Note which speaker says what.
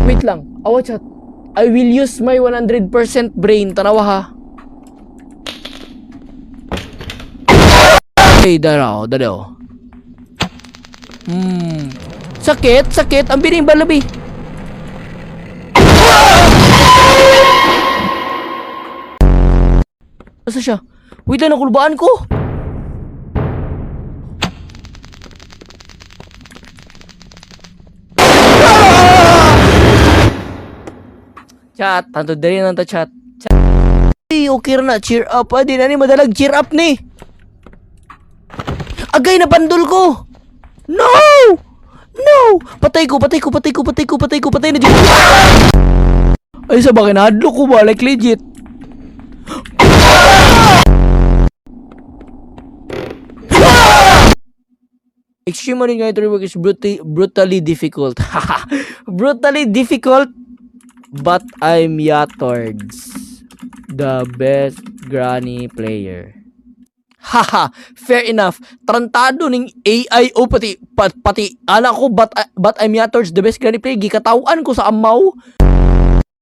Speaker 1: Wait lang. Awa, chat. I will use my 100% brain. Tanawa ha. Okay, dalaw, dalaw. Sakit, sakit. Ang bining balabi. Asa siya? Wait lang, nakulbaan ko. Chat, tanto dali na ta chat. Chat. Ay, okay ra na, cheer up. Ah, di na ni madalag cheer up ni. Agay na bandol ko. No! No! Patay ko, patay ko, patay ko, patay ko, patay ko, patay na dyan. Ay, sa bakit nahadlok ko ba? Like legit. Extreme money guide work is brutally difficult. Brutally difficult, but I'm Yatords, the best granny player. Haha, fair enough. Tarantado ning AI o pati pati ala ko, but I'm Yatords the best granny player, gikatawan ko sa amaw.